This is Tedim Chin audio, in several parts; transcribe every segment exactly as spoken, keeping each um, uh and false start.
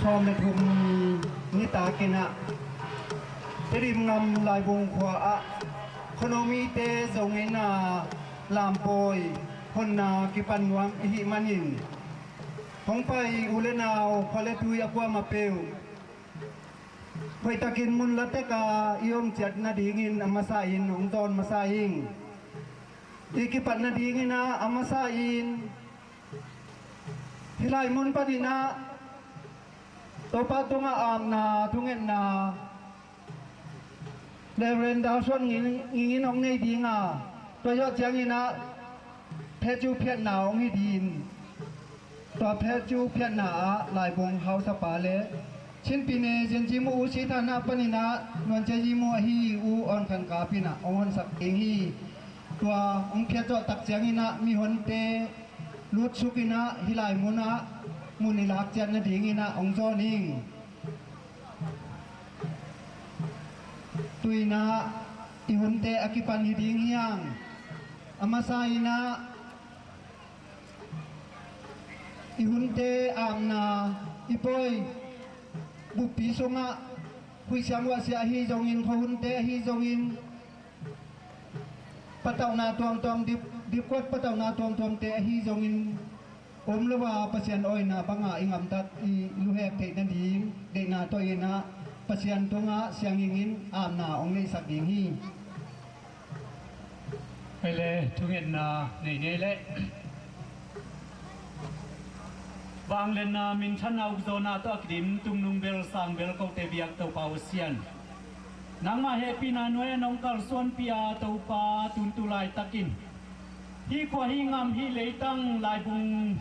Sawm le thum nitak in ah Tedim ngam Laibung khua ah khuano mite Zo ngeina lampawi honna kipan nuam i hih manin, hong pai u le nau, khua le tui a kuamah peuh hoihtakin mun latek a i om ciat nadingin a masa in hong zawn masa ing. I kipat nadingin ah a masa in hih lai mun panin ah Topa tungah apna thungetna Reverend Dalsuan Nging in hong nei ding a, tua zawh ciangin ah phecu phiatna hong hi ding. Tua phecu phiatna ah Laibung hausapa le Chin Pyine Zen Ji Mu U Sithan ah panin ah Nuan Cia Ji Mu ahi U Awn Khan Kap in ah hong honsak ding hi. Tua hong phiat zawh tak ciangin ah mihonte lutsuk in ah hih lai mun ah mun i lak ciat nadingin ah hong zawn ing. Tu in ah i hunte a kipan hi ding hi hang. A masa in ah i hunte apna, i pawi buppi sungah huih siang uah sia ahi zongin, khuahunte ahi zongin, patauhna tuamtuam, dip, dipkuat patauhna tuamtuamte ahi zongin om lo a, Pasian awina banga i ngamtat i luhek theih nading deihna tawh in ah Pasian tungah siangin in apna hong neihsak ding hi. Hei le, thungetna nei ngei leh. Vangliatna, minthanna, ukzawhna tawh a kidim tungnung bel sang bel kote biak Topa U Sian, nangmah hehpihna nuai-ah nong kalsuanpih a, Topa, tuntu laitakin hih khua, hih ngam, hih leitang, Laibung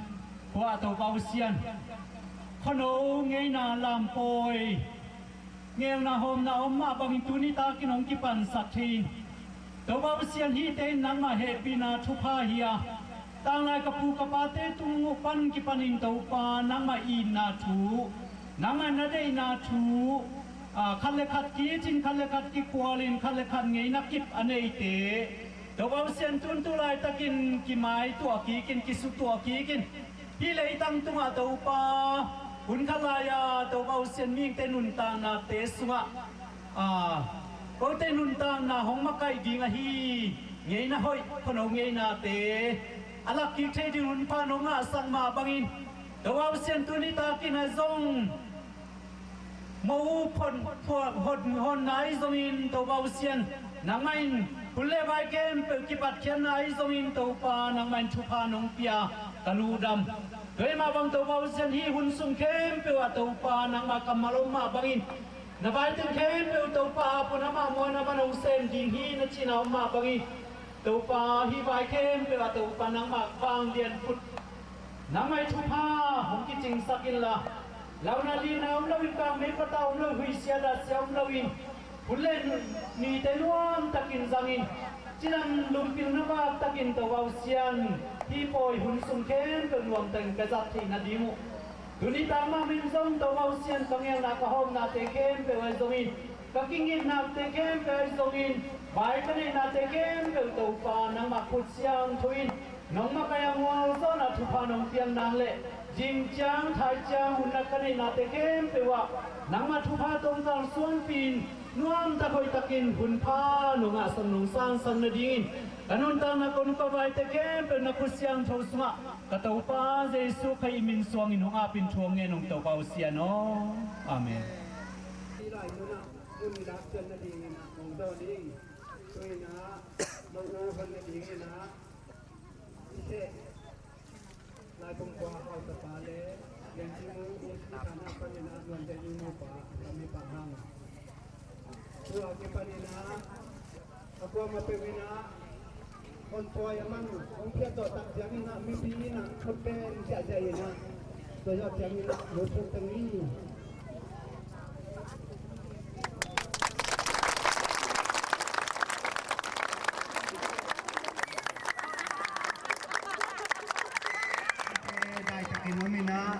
khua ah Topa U Sian, khuano ngeina lampawi ngelna hawmna om mah bangin tuni takin hong kipansak thei in. Topa Pasian, hihte in nangmah hehpihna thupha hi a, tanglai ka pu ka pate tung uh pan kipanin Topa, nangmah itna thu, nangmah na deihna thu, a, khat le khat kicin, khat le khat kikualin, khat le khat ngeina kip a neite Topa Pasian, tuntu laitakin kimaituah kikin, kisutuah kikin, hih leitang tungah Topa, hun khat lai-a Topa Pasian, mihingte nuntaknate sungah, a, kote nuntakna hong makaih ding ahi ngeina hoih, khuano ngeinate a lakkik thei ding hun pha nong ngahsak mah bangin, Topa Pasian, tuni takin a zong mo uh phon, phon, hon, honna ahi zongin Topa Pasian, nangmah in hun le vai khempeuh kipatkhiatna ahi zongin Topa, nangmah in thupha nong pia, ka lungdam. Tua mah bang Topa Pasian, hih hun sung khempeuh ah Topa, nangmah kammal om mah bangin, na vaiteng khempeuh Topa, a pun amah muan amah nong sem ding hi na cihna om mah bangin, Topa, hih vai khempeuh ah Topa, nangmah vanglian khut, nangmah ih thupha hong kicingsak inla, launa lina om loin, kangmei pata om lo, huihsia dasia om loin, hun le nite nuamtakin zangin, cinam lumpilna vaktakin Topa Pasian, hih pawi hun sung khempeuh nuamtakin ka zat theih nading uh, tuni tak mah min zong Topa Pasian, ka ngelna ka hawmnate khempeuh ahi zongin, ka kingitnate khempeuh ahi zongin, vai ka neihnate khempeuh Topa, nangmah khut siangtho in nong makaih a, ngualzawhna thupha nong piak nang leh, zing ciang thai ciang hun a ka neihnate khempeuh ah nangmah thupha tawh kalsuanpih in, nuamtak hoihtakin hun pha nong ngahsak nong sangsak nadingin, ka nuntakna kong ka vaite khempeuh na khut siangtho sungah ka Topa Jesu Khrih min suangin hong apin thu hong ngen ung, Topa Pasian aw. Amen. Hih lai munah hun i lak ciat nadingin ah hong zawn ing. Tu in ah mo uh hon nadingin ah i seh Laibung khua hausapa le Lian Ci Mu, U Sithan ah panin ah Nuan Te Ni Mu pa, ka mi pa hang. Tua kipanin ah a kuamah peuh in ah hon pawi a man hong phiat zawh tak ciangin ah mipi in ah khut pen ciahciah in ah, tua zawh ciangin ah lo thuk teng ni. Daitakin om in ah,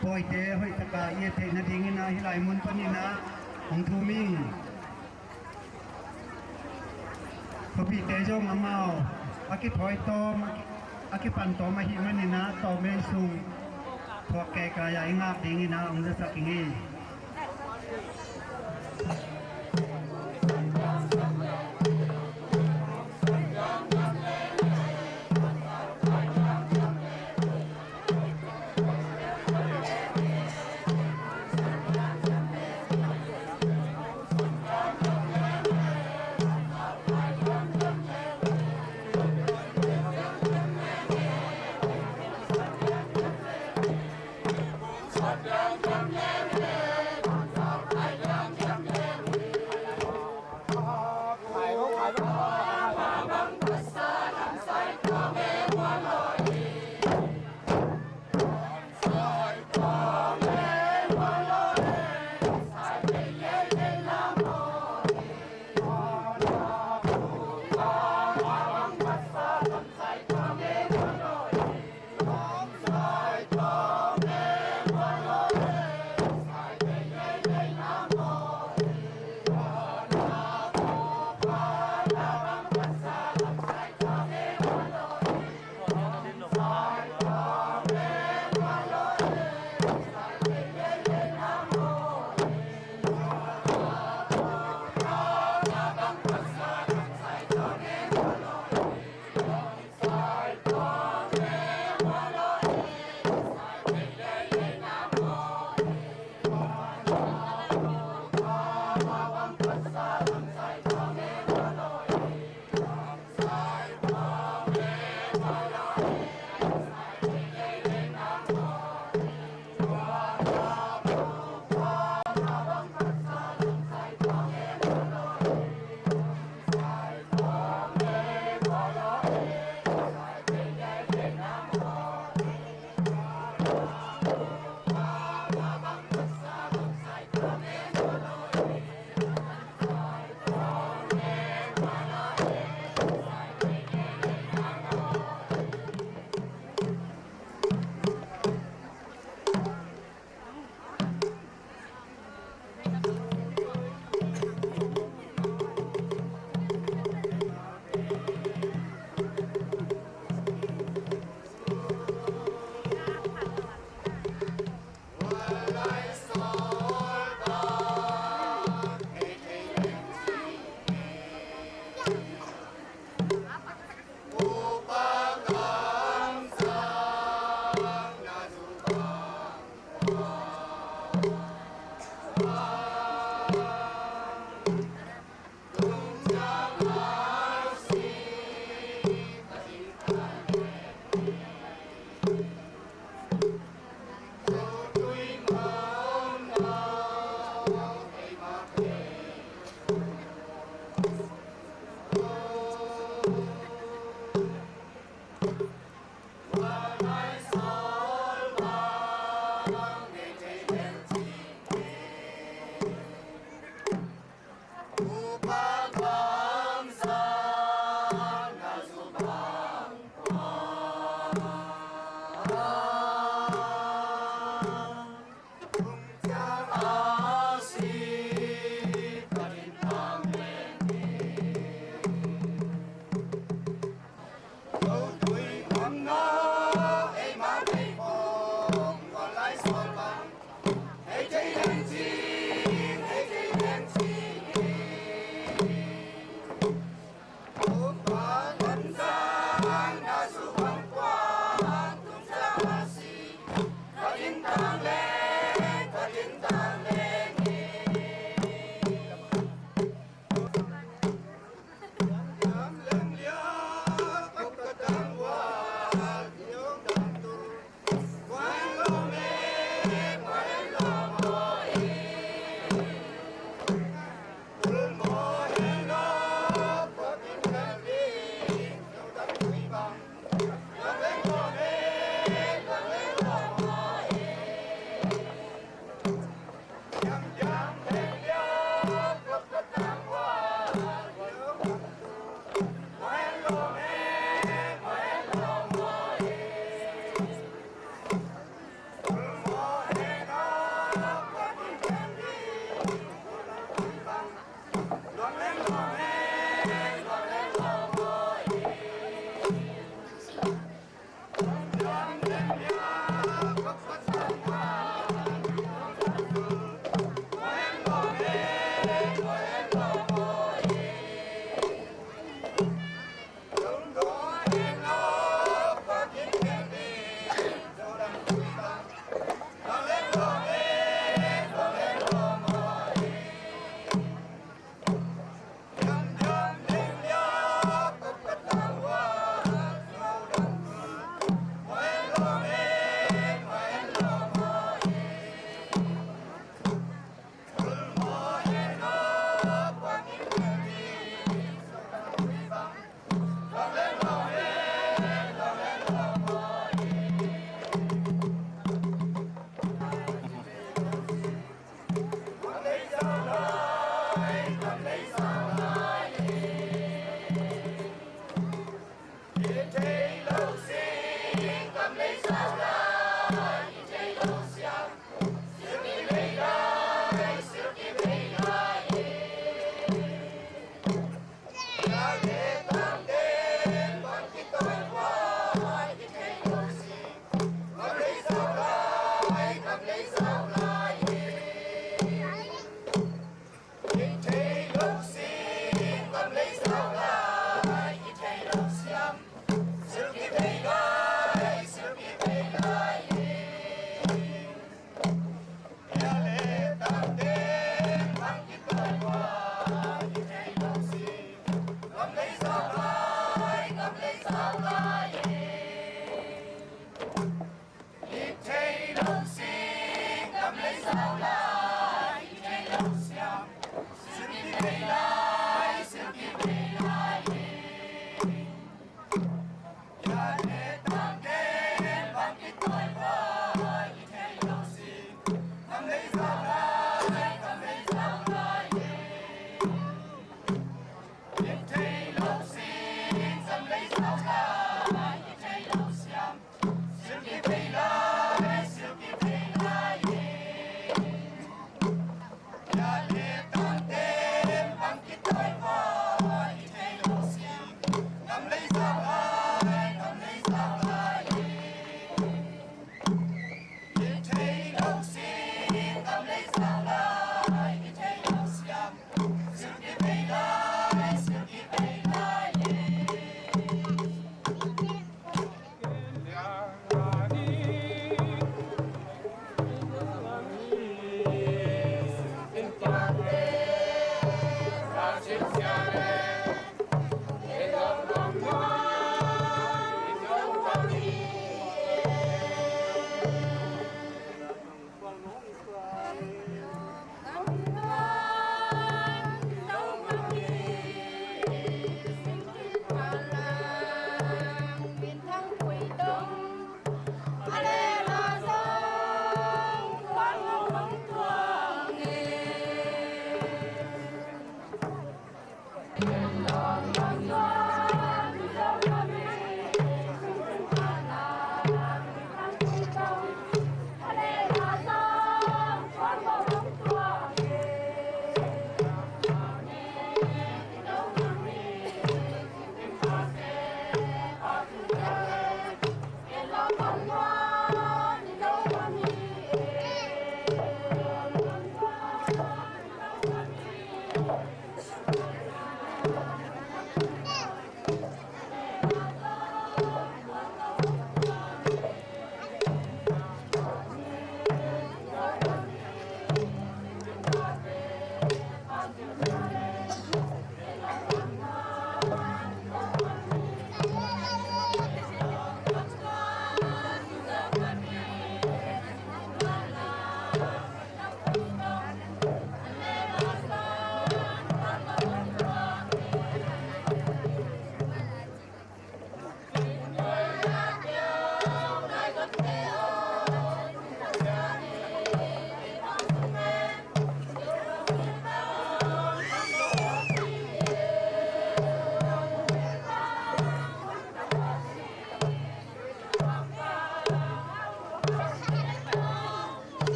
pawite hoihtaka i et theih nadingin ah hih lai mun panin ah hong thum ing. Khuapihte zong amau a kithawi tawm, a ki, a kipan tawm ahih manin ah tawm ei sung Thuak kei kai-a i ngak dingin a hong zasak ing ei.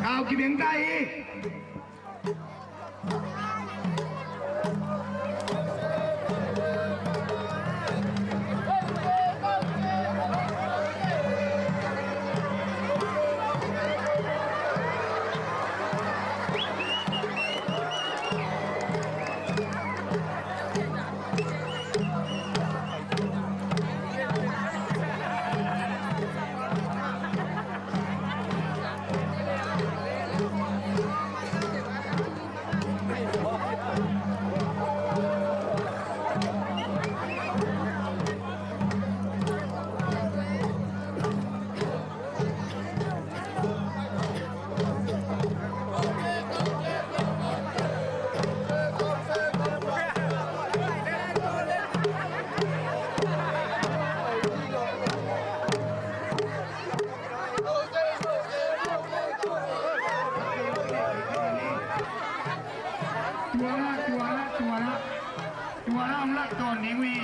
Kau kibeng ta hi. Tua la, tua la, tua la. Tua la, hong lak tawn ding uh hi.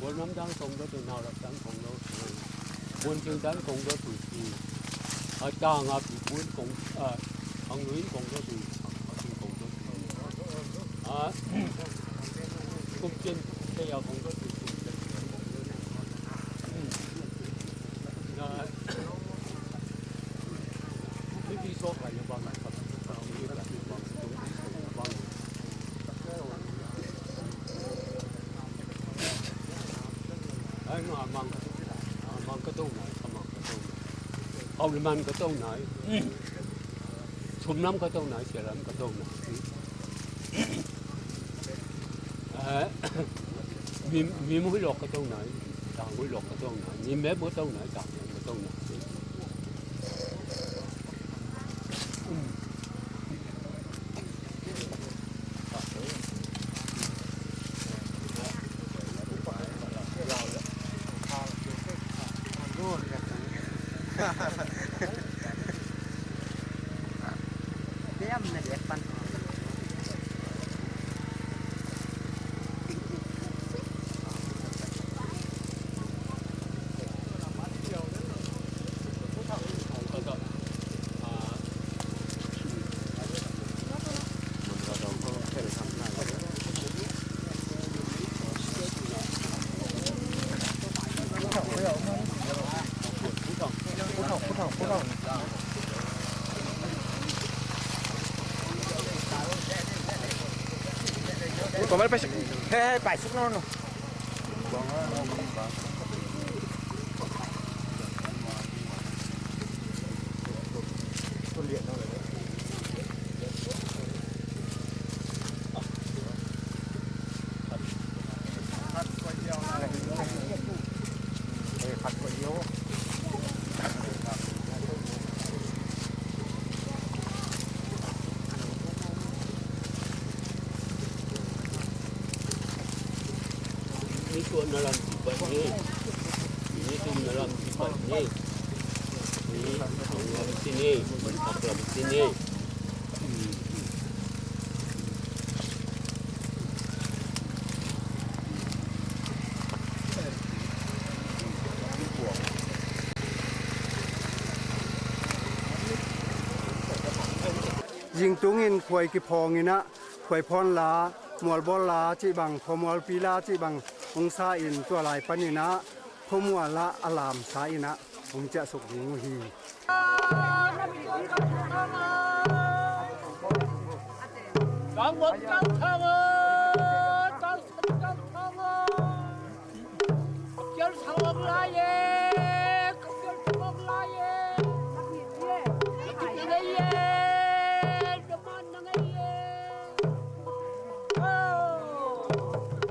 Buan nam dan kong do tu, nau lak dan kong do tu, buan cing dan kong do tu, a tang a pi buan kong, a ang luin kong do tu, a pi kong do tu, a kum cin te a kong do tu, kum cin kong do tu. Na, ni pi so kai na bang, ni pi so kai na bang, ni pi so kai na bang. Ai, ma mang, ma mang ka to nai, ka mang ka to nai. Au le man ka to nai. Sum lam ka to nai, sia lam ka to nai. Eh, mi, mi mui lok ka to nai, tang mui lok ka to nai, mi me bu to nai, tang me bu to nai. Kau mana pasuk? Hei, hei, pasuk no, no. Ni tuahna lam si pan ni. Ni tumna lam si pan ni. Ni hong lam si ni. Hong lam si ni. Zingtungin khuai kiphawng inah, khuai phawn la, mual bawl la cih bang, khuamualpi la cih bang hong sa in, tua lai paninah khuamual ah a lamsa inah hong ciahsuk ding uh hi.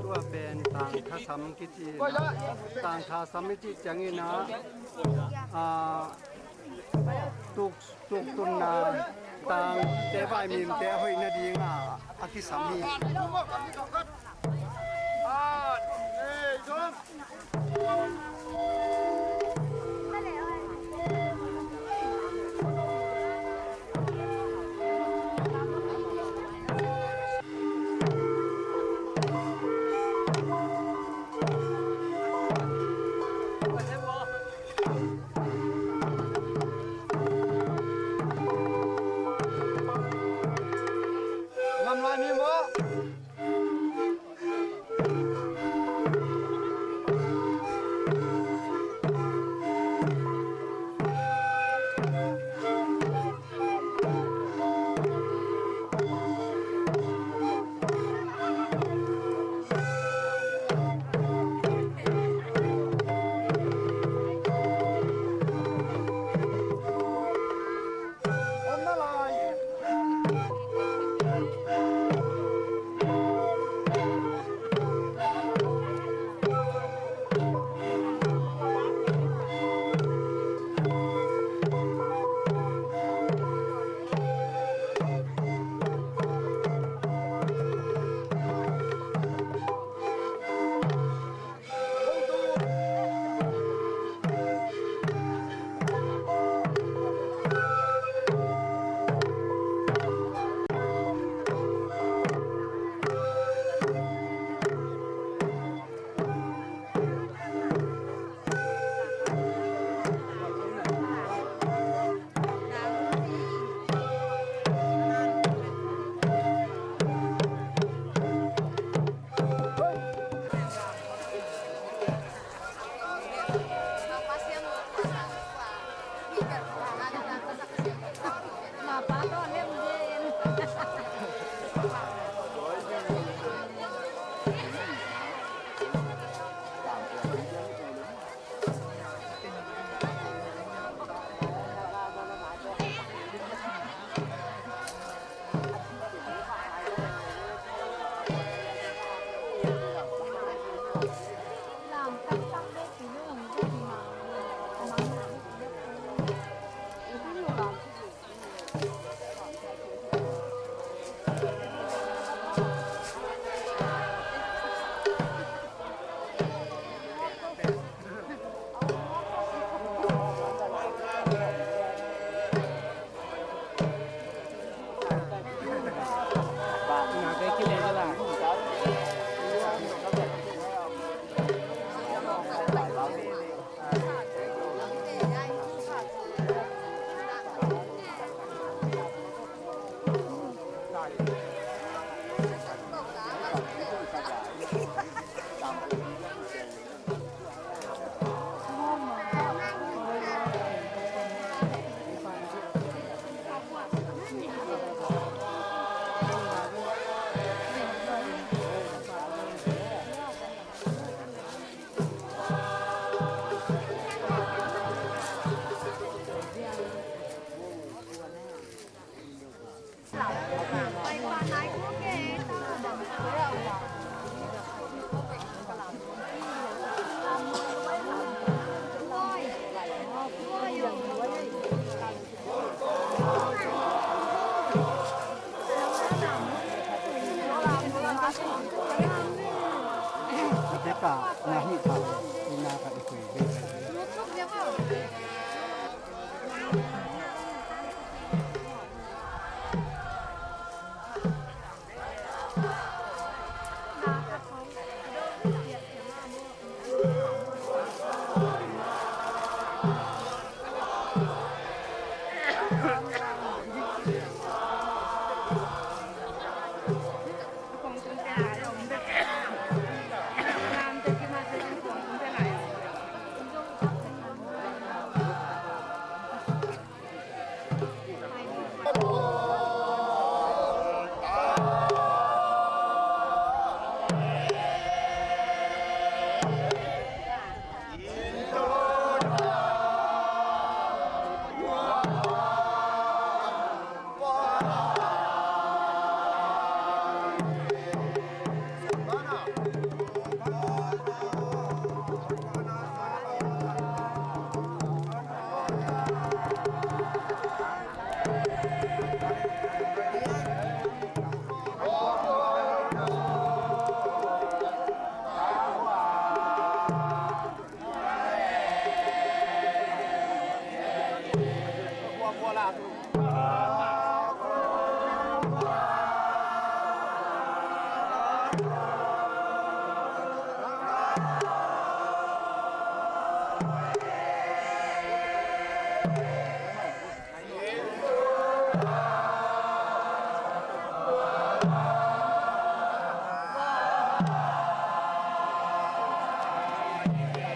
Tua pen tangtha sam kici inah, tangtha sam i cih ciangin ah, aa, tuk, tuktunna tangte vaimimte a hoih nadingah a kisam hi. Ngam lai mi maw?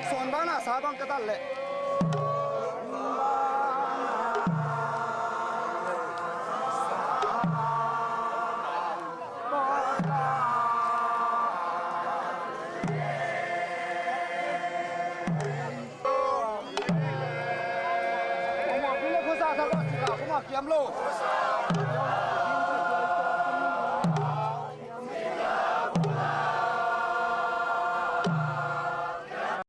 Sawn bana sa bang ka tal leh. Kuma kiam lo.